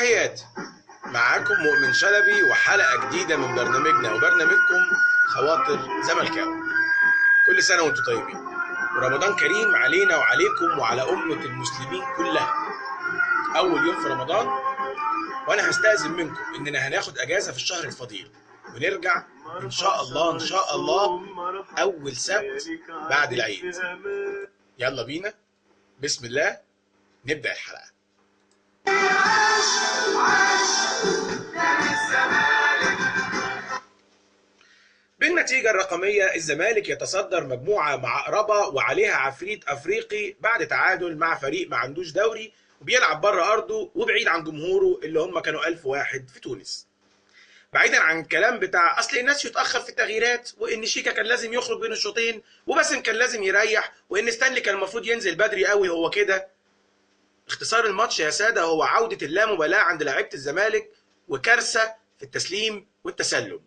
تحياتي، معاكم مؤمن شلبي وحلقة جديدة من برنامجنا وبرنامجكم خواطر زملكاوي. كل سنة وانتم طيبين، ورمضان كريم علينا وعليكم وعلى أمة المسلمين كلها. أول يوم في رمضان، وأنا هستأذن منكم إننا هناخد أجازة في الشهر الفضيل ونرجع إن شاء الله إن شاء الله أول سبت بعد العيد. يلا بينا، بسم الله نبدأ الحلقة. بالنتيجة الرقمية الزمالك يتصدر مجموعة مع عقربة وعليها عفريت أفريقي بعد تعادل مع فريق ما عندوش دوري وبيلعب بره أرضه وبعيد عن جمهوره اللي هم كانوا 1000 واحد في تونس. بعيدا عن الكلام بتاع أصل الناس يتأخر في التغييرات، وإن شيكا كان لازم يخرج بين الشوطين، وباسم كان لازم يريح، وإن ستانلي كان المفروض ينزل بدري قوي. هو كده اختصار الماتش يا سادة هو عودة اللامبالاة عند لعيبة الزمالك وكارثة في التسليم والتسلم.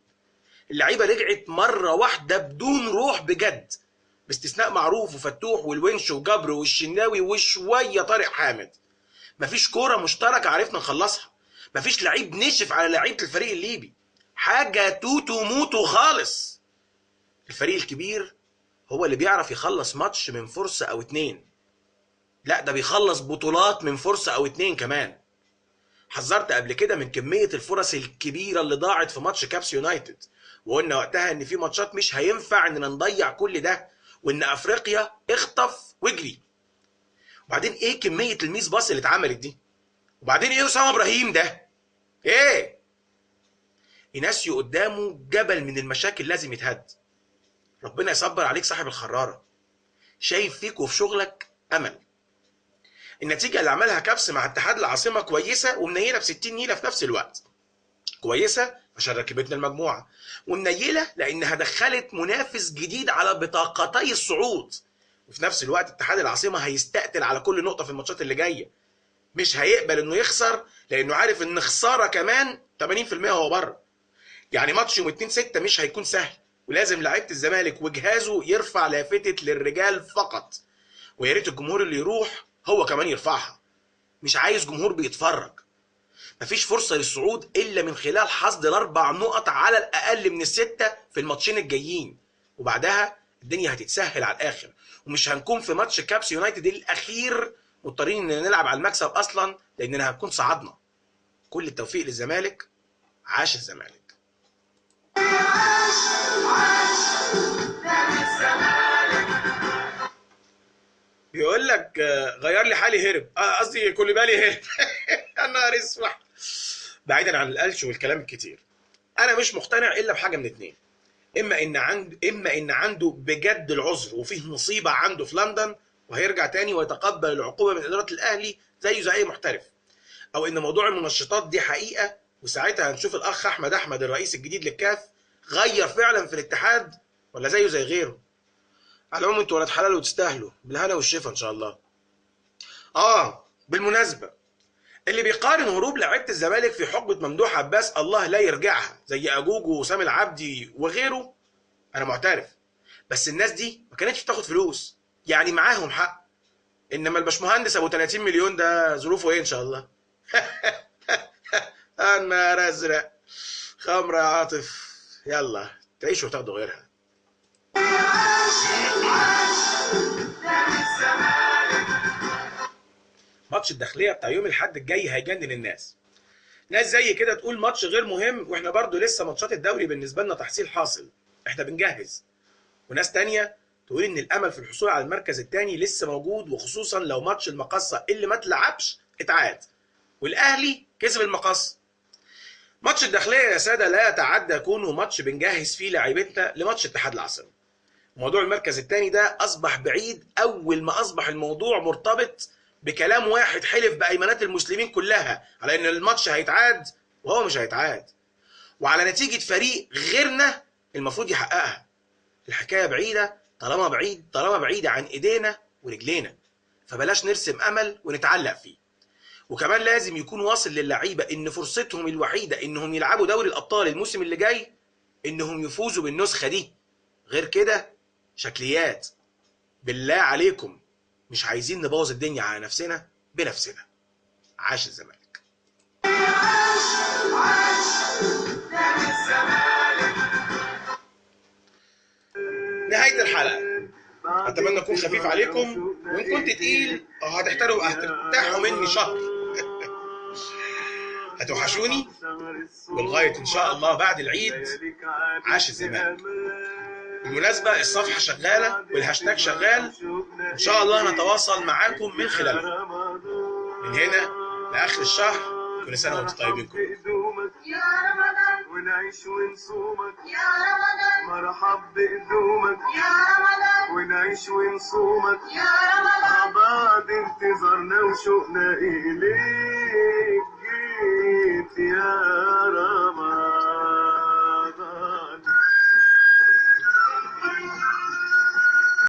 اللعيبة رجعت مرة واحدة بدون روح بجد، باستثناء معروف وفتوح والونش وجبر والشناوي وشوية طارق حامد. مفيش كورة مشتركة عرفنا نخلصها، مفيش لعيب نشف على لعيبة الفريق الليبي، حاجة توتو موتو خالص. الفريق الكبير هو اللي بيعرف يخلص ماتش من فرصة أو اتنين، لا ده بيخلص بطولات من فرصة أو اتنين كمان. حذرت قبل كده من كمية الفرص الكبيرة اللي ضاعت في ماتش كابس يونايتد، وقلنا وقتها إن في ماتشات مش هينفع إننا نضيع كل ده، وإن أفريقيا اخطف واجري. وبعدين إيه كمية ال miss pass اللي اتعملت دي؟ وبعدين إيه أسامة إبراهيم ده؟ إيه؟ إيناسيو قدامه جبل من المشاكل لازم يتهد. ربنا يصبر عليك صاحب الخرارة، شايف فيك وفي شغلك أمل. النتيجة اللي عملها كابس مع اتحاد العاصمة كويسة ومنيلة ب60 نيلة في نفس الوقت. كويسة عشان ركبتنا المجموعة، ومنيلة لأنها دخلت منافس جديد على بطاقتي الصعود، وفي نفس الوقت اتحاد العاصمة هيستقتل على كل نقطة في الماتشات اللي جاية، مش هيقبل إنه يخسر لأنه عارف إن خسارة كمان 80% هو بره. يعني ماتش يوم 2/6 مش هيكون سهل، ولازم لعيبة الزمالك وجهازه يرفع لافتة للرجال فقط، ويا ريت الجمهور اللي يروح هو كمان يرفعها. مش عايز جمهور بيتفرج. مفيش فرصة للصعود إلا من خلال حصد ال4 نقط على الأقل من ال6 في الماتشين الجايين، وبعدها الدنيا هتتسهل على الآخر، ومش هنكون في ماتش كابس يونايتد الأخير مضطرين إن نلعب على المكسب أصلا لأننا هنكون صعدنا. كل التوفيق للزمالك، عاش الزمالك. بيقول لك غير لي حالي هرب، قصدي كل بالي هرب. يا نهار اسود. بعيدا عن القلش والكلام الكتير، انا مش مقتنع الا بحاجة من اتنين، اما ان عنده بجد العذر وفيه مصيبة عنده في لندن وهيرجع تاني ويتقبل العقوبة من ادارة الاهلي زيه زي اي محترف، او ان موضوع المنشطات دي حقيقة، وساعتها هنشوف الاخ احمد احمد الرئيس الجديد للكاف غير فعلا في الاتحاد ولا زيه زي غيره. على العموم انتوا ولاد حلال وتستاهلوا بالهنا والشفا ان شاء الله. بالمناسبة اللي بيقارن هروب لعيبة الزمالك في حقبة ممدوح عباس الله لا يرجعها زي اجوجو وسام العبدي وغيره، انا معترف، بس الناس دي ما كانتش بتاخد فلوس، يعني معاهم حق. انما الباشمهندس ابو 30 مليون ده ظروفه ايه ان شاء الله؟ النار ازرق خمره يا عاطف، يلا تعيشوا وتاخدوا غيرها. ماتش الداخلية بتاع يوم الأحد الجاي هيجنن الناس. ناس زي كده تقول ماتش غير مهم، واحنا برضو لسه ماتشات الدوري بالنسبة لنا تحصيل حاصل، احنا بنجهز. وناس تانية تقول ان الامل في الحصول على المركز الثاني لسه موجود، وخصوصا لو ماتش المقصة اللي ما اتلعبش اتعاد والاهلي كسب المقصة. ماتش الداخلية يا سادة لا يتعدى كونه ماتش بنجهز فيه لاعيبتنا لماتش اتحاد العاصمة. موضوع المركز الثاني ده اصبح بعيد اول ما اصبح الموضوع مرتبط بكلام واحد حلف بايمانات المسلمين كلها على ان الماتش هيتعاد وهو مش هيتعاد، وعلى نتيجة فريق غيرنا المفروض يحققها. الحكاية بعيدة طالما بعيدة عن ايدينا ورجلينا، فبلاش نرسم امل ونتعلق فيه. وكمان لازم يكون واصل للعيبة ان فرصتهم الوحيدة انهم يلعبوا دوري الابطال الموسم اللي جاي انهم يفوزوا بالنسخة دي، غير كده شكليات. بالله عليكم مش عايزين نبوظ الدنيا على نفسنا بنفسنا. عاش الزمالك. عاش نادي الزمالك. نهاية الحلقة، أتمنى أكون خفيف عليكم، وإن كنت تقيل هترتاحوا مني شهر. هتوحشوني، ولغاية إن شاء الله بعد العيد. عاش الزمالك. بالمناسبة الصفحة شغالة والهاشتاج شغال، إن شاء الله نتواصل معاكم من خلالها من هنا لآخر الشهر. كل سنة وأنتم طيبين كلكم. يا رمضان ونعيش ونصومك يا رمضان، مرحب بقدومك يا رمضان، ونعيش ونصومك يا رمضان، بعد انتظارنا وشوقنا إليك.